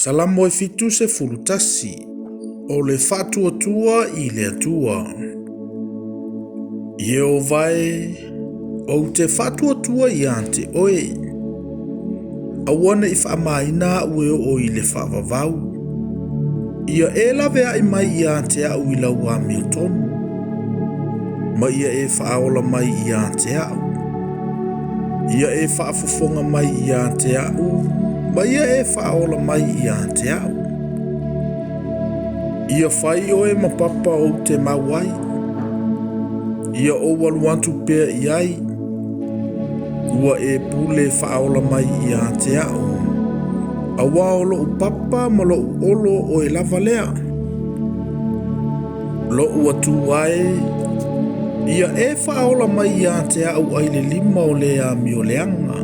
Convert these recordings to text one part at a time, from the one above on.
Salamo e 71, o le faatuatua i le Atua. Ieova e, ou te faatuatua iā te oe. Aua ne i faamaina aʻu e oo i le faavavau. Ia e laveai mai iā te aʻu i lau amiotonu, ma ia e faaola mai iā te aʻu. Ia e faafofoga mai iā te aʻu, ma ia e faaola mai iā te aʻu. Ia fai oe ma papa ou te mau ai. Ia ou alu atu pea i ai. Ua e pule faaola mai iā te aʻu. Auā o loʻu papa ma loʻu olo ʻoe lava lea. Loʻu Atua e, ia e faaola mai iā te aʻu ai le lima o le amio leaga,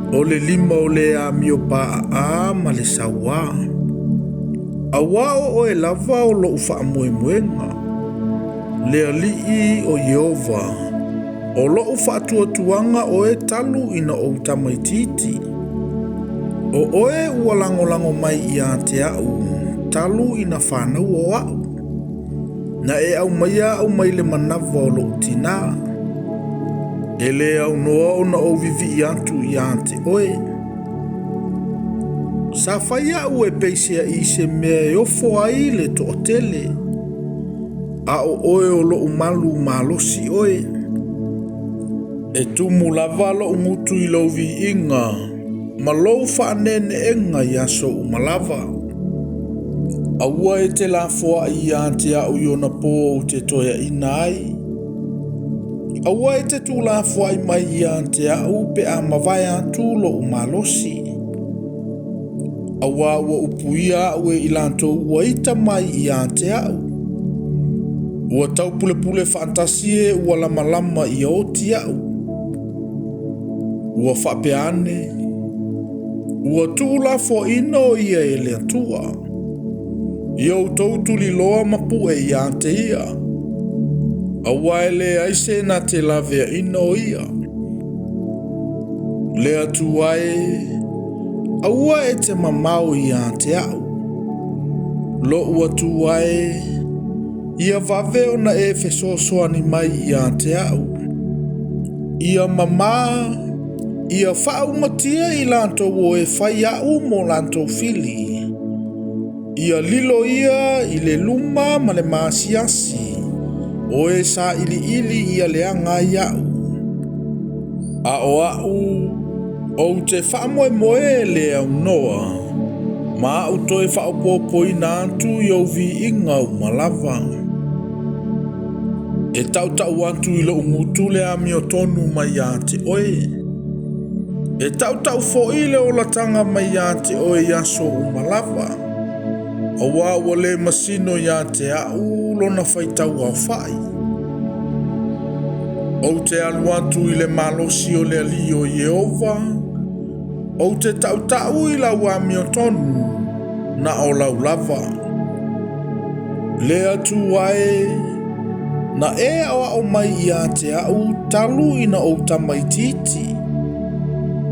o le lima o le amio paʻaʻā ma le sauā. Auā o ʻoe lava o loʻu faamoemoega, le Aliʻi o Ieova, o loʻu faatuatuaga ʻoe talu ina ou tamaitiiti. O ʻoe ua lagolago mai iā te aʻu talu ina whānau o aʻu. Na e aumaia aʻu mai le manawa o loʻu tinā. E lē aunoa ona ou viviʻi atu iā te ʻoe. Sa fai aʻu e peiseaʻi i se mea e ofo ai le toʻatele. A ʻo ʻoe o loʻu malu malosi ʻoe. E tumu lava loʻu gutu i lou viiga ma lou faaneeneega i aso uma lava. Aua e te lafoaʻi iā te aʻu i ona pō ou te toeaʻina ai. Aua e te tuulafoaʻi mai iā te aʻu pe a mavae atu loʻu malosi. Auā ua upuia aʻu e i latou ua ita mai iā te aʻu. Ua taupulepule faatasi e ua lamalama ia oti aʻu. Ua faapea ane, Ua tuulafoaʻina o ia e le Atua. Ia outou tuliloa ma puʻe iā te ia. Auā e leai se na te laveaʻina o ia. Le Atua e, aua e te mamao iā te aʻu. Loʻu Atua e, ia vave ona e fesoasoani mai iā te aʻu. Ia mamā, ia faaumatia i latou o e fai aʻu mo latou fili. Ia lilo ia i le luma ma le maasiasi, o e saʻiliʻili ia leaga ai aʻu. A ʻo aʻu, ou te faamoemoe e le aunoa, ma aʻu toe faaopoopoina atu i ou viiga uma lava. E taʻutaʻu atu i loʻu gutu le amiotonu mai iā te ʻoe. E taʻutaʻu foʻi le olataga mai iā te ʻoe i aso uma lava. Auā ua lē masino iā te aʻu lona faitau aofaʻi. Ou te alu atu i le malosi o le Aliʻi o Ieova, ou te taʻutaʻu i lau amiotonu, na o lau lava. Le Atua e, na e aʻoaʻo mai iā te aʻu talu ina ou tamaitiiti.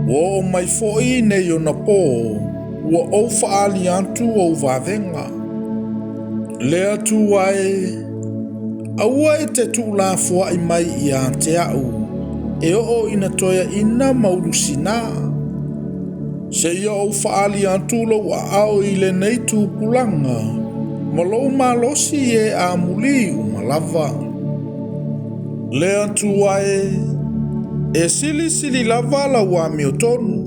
Ua oo mai foʻi nei ona pō, ua ou faaali atu ou vavega. Le Atua e, aua e te tuulafoaʻi mai iā te aʻu e oo ina toeaʻina ma ulusinā. Seia ou faaali atu lou aao i lenei tupulaga, ma lou malosi e amuli uma lava. Le Atua e, e silisili lava lau amiotonu.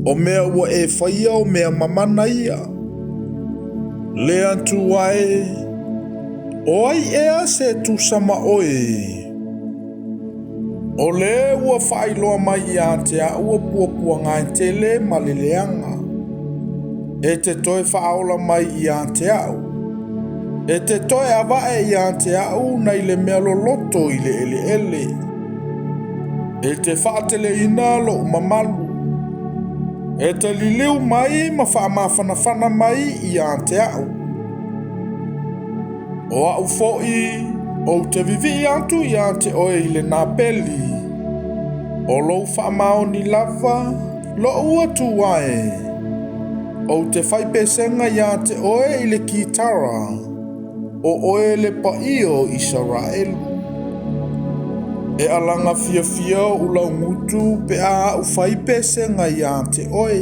O mea ua e faia o mea mamana ia. Le Atua e, o ai ea se tusa ma oe? O le ua faailoa mai iā te aʻu o puapuagaetele ma le leaga. E te toe faaola mai iā te aʻu. E te toe avaʻe iā te aʻu nai le mea loloto i le ʻeleʻele. E te faateleina loʻu mamalu. E te liliu mai ma faamafanafana mai iā te aʻu. O aʻu foʻi, ou te viviʻi atu iā te ʻoe i le napeli, o lou faamaoni lava, loʻu Atua e. Ou te fai pesega iā te oe i le kitara, o oe le paia o Isaraelu. E alaga fiafia oʻu laugutu pe a aʻu fai pesega iā te oe.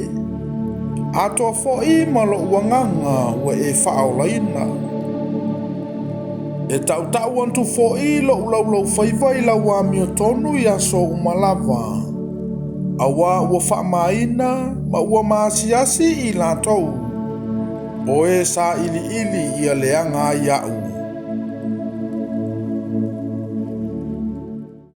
Atoa foi ma loʻu agaga ua e faaolaina. E taʻutaʻu atu foi loʻu laulaufaiva i lau amiotonu i aso uma lava, auā ua faamāina ma ua maasiasi i latou, o e saʻiliʻili ia leaga ai aʻu.